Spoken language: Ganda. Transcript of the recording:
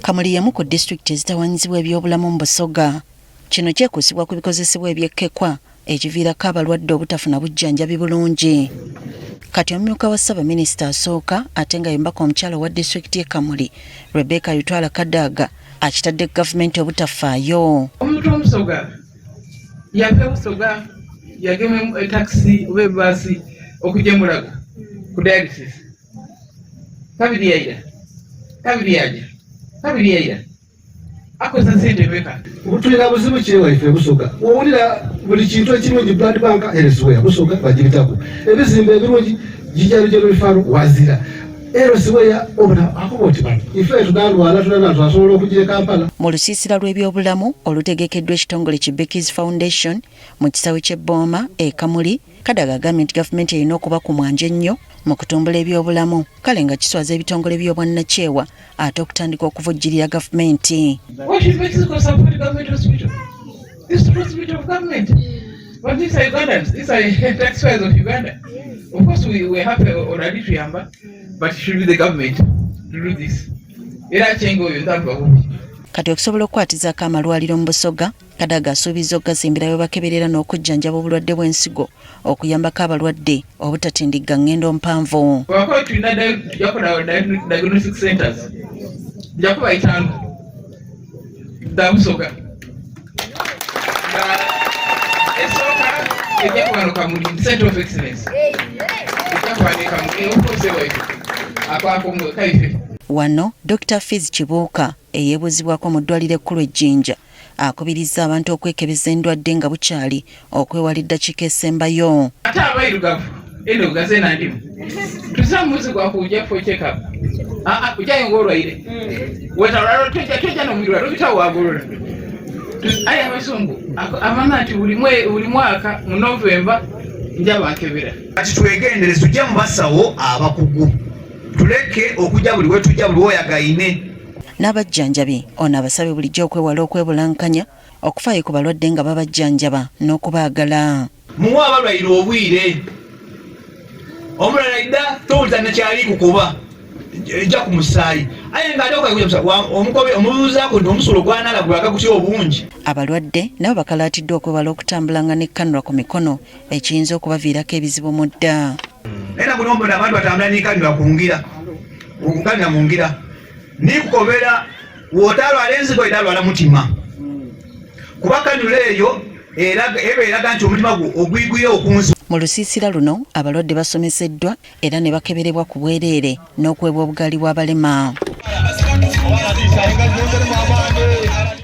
Kamuli y'emu ku disitulikiti ezitawaanyizibwa ebyobulamu mu Busoga. Kino kyekuusibwa ku bikozesebwa ebyekkekwa ekiviirako abalwadde obutafuna bujjanjabi bulungi. Kati omumyuka wa Ssaabaminisita asooka ate nga ye mubaka omukyala owa disitulikiti y'e Kamuli, Rebecca Lutwala Kadaga akitadde ku gavumenti obutafaayo. Omuntu omusoga yava e Busoga yagema etakisi oba ebaasi okujja e Mulago ku dialysis kabiri yaira kabiri yaja kabiri yaira akozesa sente meka. Tulina buzibu ki waife Busoga, owulira buli kintu ekirungi blood bank elsewhere Busoga bagibitako, ebizimbe ebirungi gijarugero bifaro wazira elsewhere obona akuba oti bano ife tunalwala tunalwala twasobola okugira e Kampala. Mu lusiisira lw'ebyobulamu olutegekeddwa ekitongole ki Becky's Foundation mu kisaawe ky'e Bbooma e Kamuli, Kadaga agambye nti gavumenti erina okuba ku mwanje ennyo mu kutumbula ebyobulamu kale nga kiswaza ebitongole by'obwannakyewa ate okutandika okuvujjirira gavumenti. Kati okusobola okukwatizaako amalwaliro mu Busoga, Kadaga asuubizza okugazimbira we bakeberera n'okujjanjaba obulwadde bw'ensigo okuyambako abalwadde obutatindigga ngendo mpanvu. Wakola tulina tujakola diagnostic centers jakuba itaano za Busoga esooka ejja kuba Kamuli center of excellence ejja kuba ne Kamuli okose waife akwako kaife. Wano Dr. Fizz Kibuuka eyeebuuzibwako mu ddwaliro ekkulu e Jinja akubirizza abantu okwekebeza endwadde nga bukyali okwewala eddakiika esembayo. Ate abairugavu eno gaze nandimu tusa muzi gwa kuja for check up ah ah kujayo ngolwaire wetalwala toja toja no mwirwa lubita wagolola aya abazungu amana nti buli mwaka mu November njaba nkebera. Kati twegendereze tujje mu basawo abakugu tuleke okujja buli wetujja buli woyagaine. N'abajjanjabi ono abasabye bulijjo okwewala okwebulankanya, okufaayo ku balwadde nga babajjanjaba n'okubaagala. Muwe abalwaire obwire. Omulala idda towulira nakyali kukuba ejja ku musaayi aye nga ate omukobe omubuuzaako nti omusulo gwanala gulaga gutya obungi. Abalwadde nabo bakalaatiddwa okwewala okutambulanga ne kkanula ku mikono ekiyinza okubaviirako ebizibu mu dda. Era guno mbona abantu batambula n'ekanula ku ngira, okukanira mu ngira. Nikukobera w'otalwala enzigo idalwala mutima kuba kanula eyo eba eraga nti omutima gwo ogwigwire okunsi. Mu lusiisira luno abalwadde basomeseddwa era ne bakeberebwa ku bwereere n'okuweebwa obugaali bw'abalema.